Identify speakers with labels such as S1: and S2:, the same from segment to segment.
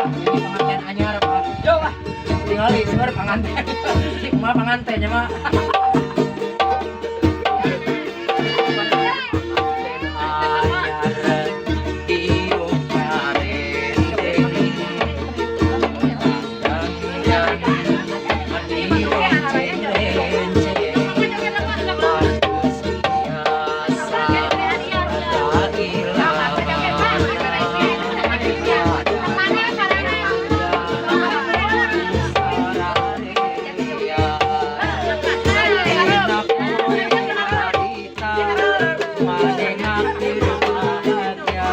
S1: Ini pengantin anyar, Pak. Yo, ah. Tingali seueur panganten. Si mah pangantennya mah. Pengantin anyar diuk karendeng. Dandan dilonceng-lenceng. Geus biasa Dina poe harita manehna keur bahagia.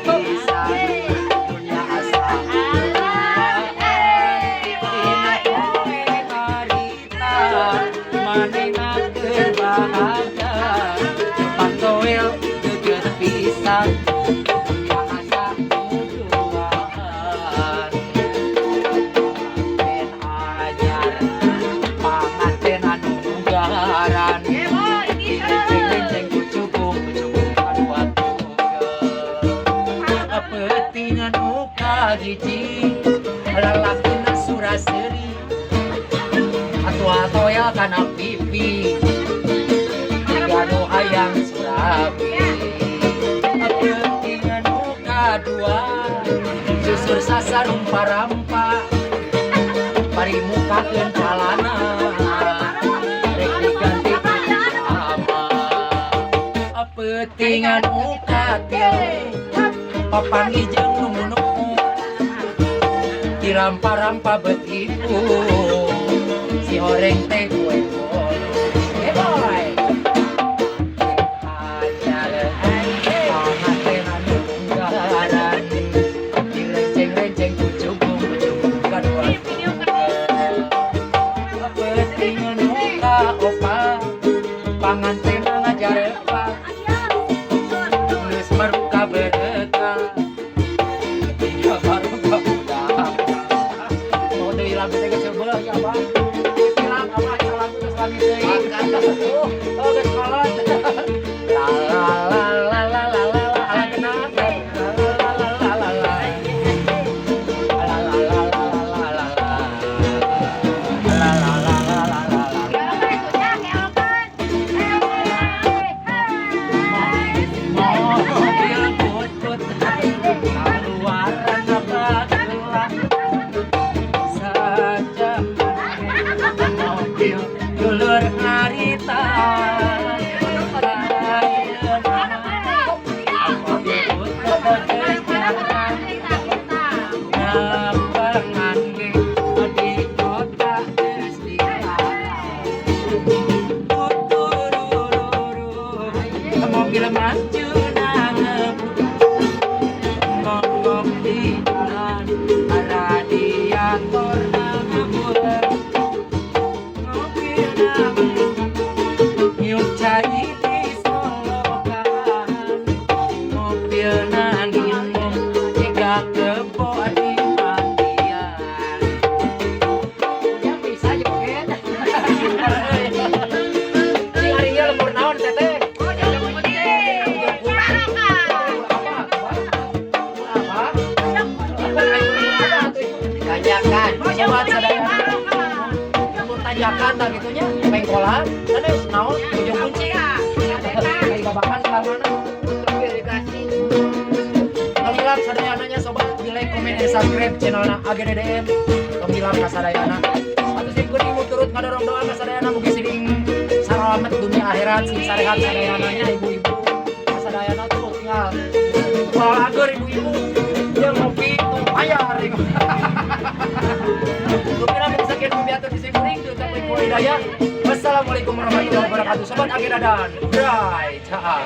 S1: Pisan dunya asa Dina poe harita manehna keur bahagia. Pantoel deukeut pisan dunya asa duaan. Panganten anyar, panganten anu munggaran. Dilenceng-lenceng kucubung kucubung kadua tugel. Peuting anu kahiji lalakina sura-seuri. Atuh toel kana pipi jiga nu hayang surabi. Peuting anu kadua susur sasarumpa-rampa. Bari mukakeun calana rek diganti ku pijama. Peuting anu katilu papanggih jeung nu munu. Dirampa-rampa bet ibu si horeng teh kue bolu. Eh boy. Anyar panganten anu munggaran. Dilenceng-lenceng kucubung kucubung kadua tugel. Peuting anu kaopat panganten ngajarepa. Geus maruka bereka tiga baruka budak. Mau deui lagu teh geus beuh ya, Abah. Geus hilap, Abah, eta lagu geus lami teuing. Oh, geus kolot. La la la la la la la la ala kena. La la la la la la. La la la la la la la. La la la la la la la. Mobil butut kaluaran baheula. Sajaman mobil dulur harita. Ayeuna mobil butut geus jarang. Napangan ge di kota geus dilarang. Tuturururu, mobil maju ngebut. Ngongok di jalan radiator ngebul. Mobil ngebut nyiuk cai di solokan. Mobil ninum jiga kebo di mandian. Yang bisa joget. Cing ari ieu lembur naon, Teteh? Apa?
S2: Tanjakan.
S1: Sobat sadayana. Lembur tanjakan tah kitu nya, pengkolan, sanes naon ujung kunci. Kayak babakan selamana.
S2: Irigasi.
S1: Tong hilap sadayananya sobat, di like, komen, dan subscribe channelna AGDDM. Tong hilap ka sadayana. Atuh sim kuring turut ngadorong doa ka sadayana mugi sing salamet dunia akhirat, sing sarehat sadayananya ibu-ibu. Ka sadayana tuh tinggal ulah ager ibu-ibu. Dia ngopi tuh bayar. Kira sekian biatur di sim kuring diucapkan hidayah. Wassalamualaikum warahmatullahi wabarakatuh. Sobat AGDDM. Bye. Ciao.